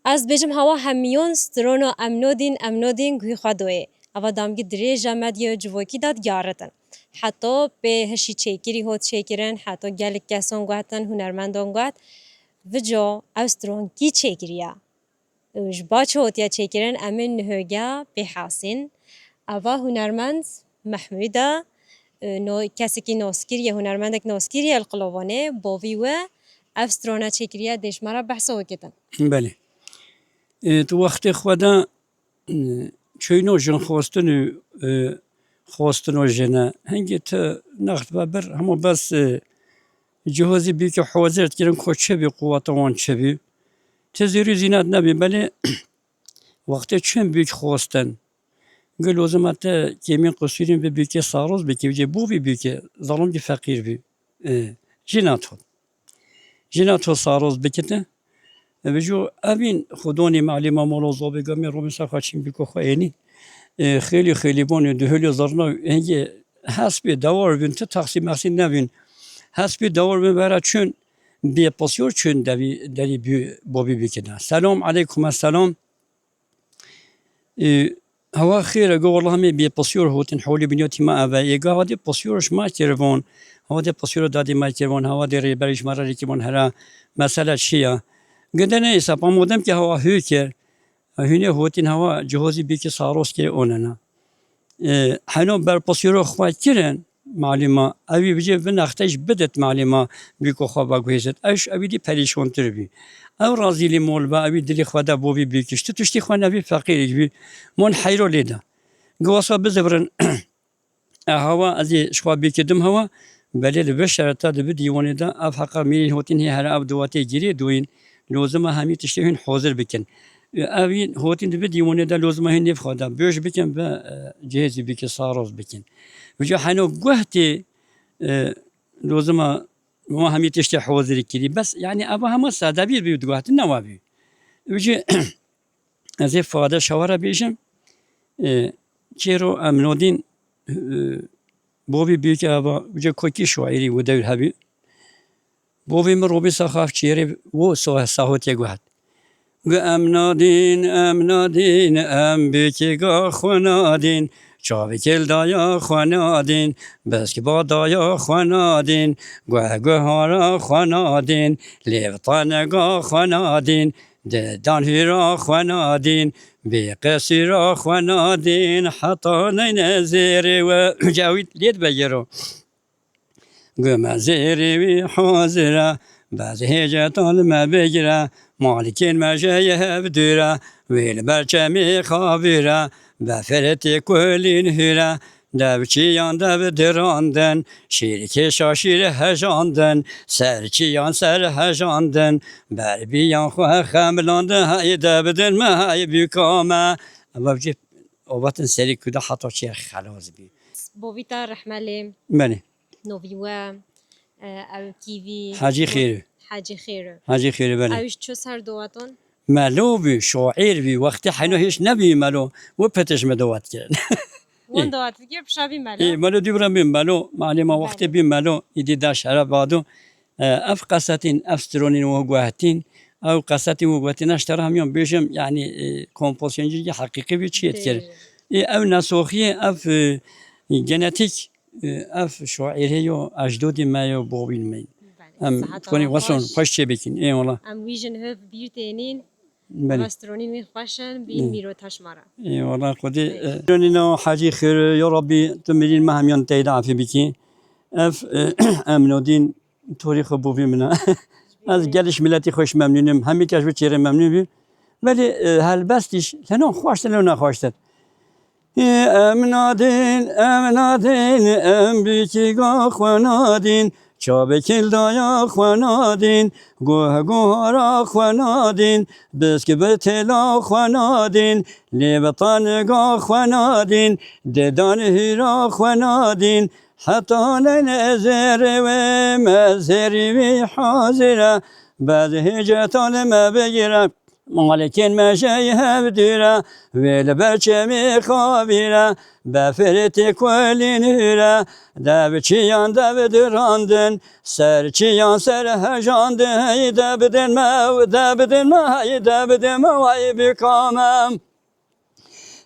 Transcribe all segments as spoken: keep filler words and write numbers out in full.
Ez dibêjim hewa hemiyon strona Emnodîn, Emnodîn guhî xwe doyê. Eva damgî dirêj e, medyaya civakî de digeritin. Heta pê hişî çêkirî hot çêkirin, heta gelek kesan guhetin, hunermendan guhet. Vica ev stron kî çêkiriye? Û ji ba çi hotiye çêkirin, em ê nihoge pê hesîn. Eva hunermend Mehmûd e, e, no-, kesekî naskirî ye, hunermendek naskirî ye li Qilavanê, bavî we ev strana çêkiriye, dê ji me re behsa wê bikin. Belê. E, tu wextê xwe de, e, çûyno jin xwestin û, e, xwestino jin e. Hingê tu next ve bir, hema bes, e, cihozî bîkî hozir dikirin ku çi bî, quweta wan çi bî. Ti zêrî zînet nebî, belê wextê çûn bîk xwestin. Gel o zaman te kêmîn qusûrîn bi bîkê saroz bikî, vîcê bo vî bîkê, zalim kî feqîr bî. E, jina to. Jina to saroz bikite. E, vîco evîn xudonî malî mamolo zobê gamê romê ser xwe çîn bîko xwe ênî. E, xêlî xêlî bonê duhulê zirna hingê hespê dewar bin, ti taxsî mexsî nebin. Hespê dewar bin vera çün bê pisyor çün devî, derî bî, bobî bikine. Selam aleykum, selam. Ê, hewa xêr e, go wela hemê bê pisyor hotin holî binyotî ma eve. Ê, ga hevadê pisyor ji ma kiribon. Hevadê pisyor dadî ma kiribon. Hevadê rêberî ji ma re rêkibon hera mesele çi ya? Ginde neyse, pa modem ki hewa hû kir. Hûnê hotin hewa cihozî bîkî saros kir onena. E, heno ber pisyoro xwe kirin, malîma, evî bicê vin exte ji bidit malîma, bîko xwe veguhêzit. Ew ji evî dî perîşontir bî. Ew razîlî mol be, evî dilî xwe de bo vî bîkiş. Tu tiştî xwe nevî feqîrî bî. Mon heyro lê de. Giwasa bizivirin. E, hewa, ez ê ji xwe bîkidim hewa. Belê li vê şereta di vî dîwanê de ev heqa mîrîn hotîn hê here ev duwatê girê doyîn. Lozima hemî tiştê hûn hozir bikin. E, ev yîn hotîn di vî dîwanê de lozima hê nêv xwe de bêj bikin ve, e, cihêzî bikin, saroz bikin. Vêca heno guh tê, e, lozima wan hemî tiştê hozir kirî. Bes, yanî, eva hema sade bî, bî guh tê newa bî. Vêca ez ê fade şawara bêjim, e, çêro em nodîn, e, bovî bîk eva, vêca kokî şairî û dewr hebî. Bovê min robî saxaf çêrê û so-, sahotê guhet. Gu em nadîn, em nadîn, em bêkê ga xwe nadîn, çavê kêldaya xwe nadîn, besk badaya xwe nadîn, guh guhara xwe nadîn, lêv tanega xwe nadîn, didan hîra xwe nadîn, bê qesîra xwe nadîn, heta neyne zêrê we. Cawît lê dibe yero. Gu me zêrê wî hazir e, bez hêcetan li me bigire, malikên me jê ye hev dûr e, wê li ber çemê xavîr e, be firetê kulîn hûr e, dev çiyan dev dirandin, şîrkê şaşîr hejandin, ser çiyan ser hejandin, ber biyan xwe xemilandin, hey dev din me, hey bûka me. Ev cî ovatin serî kuda heta çêr xelas bî. Bovî te rehme lê. Belê. Novî we, e, ew kîvî. Hacî Xêrû. Hacî Xêrû. Hacî Xêrû, belê. Ew ji ço ser dowatan? Melo bî, şaîr bî, wextê heyno hêş nebî melo. We petiş me dowat kirin. Wan dowat dikir, pişa bî melo. Ê, melo dî bira bî melo. Malê ma wextê bî melo, îdî da şeref bado. E, ev qesetîn, ev stronîn we guhetîn, ew qesetîn we guhetîn, ez ji te re hemiyan bêjim, yanî, e, kompozîsyoncî heqîqî bî, çi yê dikir. Ê, ew nesoxiyê, ev, e, genetîk, e, ev şaîrê yo, ecdodî me yo, bobîn me. Belê, em konî weson xweş çê bikin. Ê, wala. Em wî jin hev bîr tênîn. Belê. Ev stronîn wî xweş in, bîn mîro taş ma re. Ê, wala Xwedê, e, stronîna Hacî Xêr, ya Rabbî, tu mirîn me hemiyan teyda afî bikî. Ev, e, em nodîn Torî xwe bûvî min e. Ez geliş miletî xwe ji memnûn im. Hemî kes bi çêrê memnûn bî. Belê, e, helbestîş, leno xweştir, leno nexweştir. Ê, em nadîn, em nadîn, em bîkî ga xwe nadîn, çavê kildaya xwe nadîn, guh guhara xwe nadîn, bisk bi têla xwe nadîn, lê bi taniga xwe nadîn, didan hîra xwe nadîn, Heta neyne zêrê wê me zêrî wî hazir e. Bez hêceta li me bigire. Malikên me jê hev dûr e, wê li ber çemê xwe bîr e, befirê tê kulîn hûr e, dev çiyan dev dirandin, ser çiyan ser hejandin, hey de bidin me, de bidin me, hey de bidin me, wey bika me.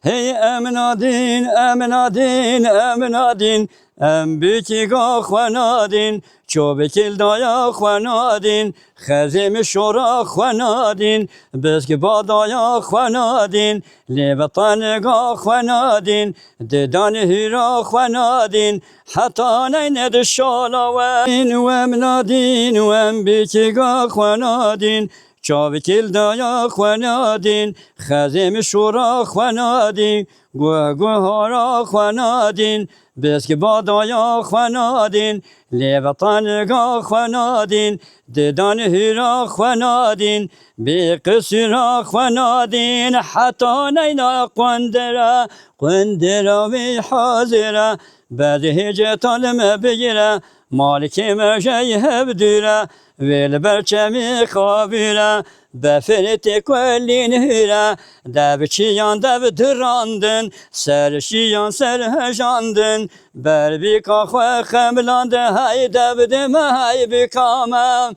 Hey em nadîn, em nadîn, em nadîn, em bikî ga xwe nadîn, ço bikil daya xwe nadîn, xezê min şora xwe nadîn, bisk badaya xwe nadîn, lê bi taniga xwe nadîn, didanê hîra xwe nadîn, heta neyne di şala we. Û em nadîn, û em bikî ga xwe nadîn, çavikil daya xwe nadîn, xezê min şora xwe nadîn, guh guhara xwe nadîn, bisk badaya xwe nadîn, lê vetaniga xwe nadîn, didan hîra xwe nadîn, bê qisûra xwe nadîn, heta neyna qundira, qundira wî hazira, berhê cetalim bigire, malikê me jey hev dûre, wê li ber çemê xavîre, befirê tê kulîn hûre, dev çiyan dev dirandin, ser şiyan ser hejandin, ber bîka xwe xemlandin, hey dev dime, hey bîka me.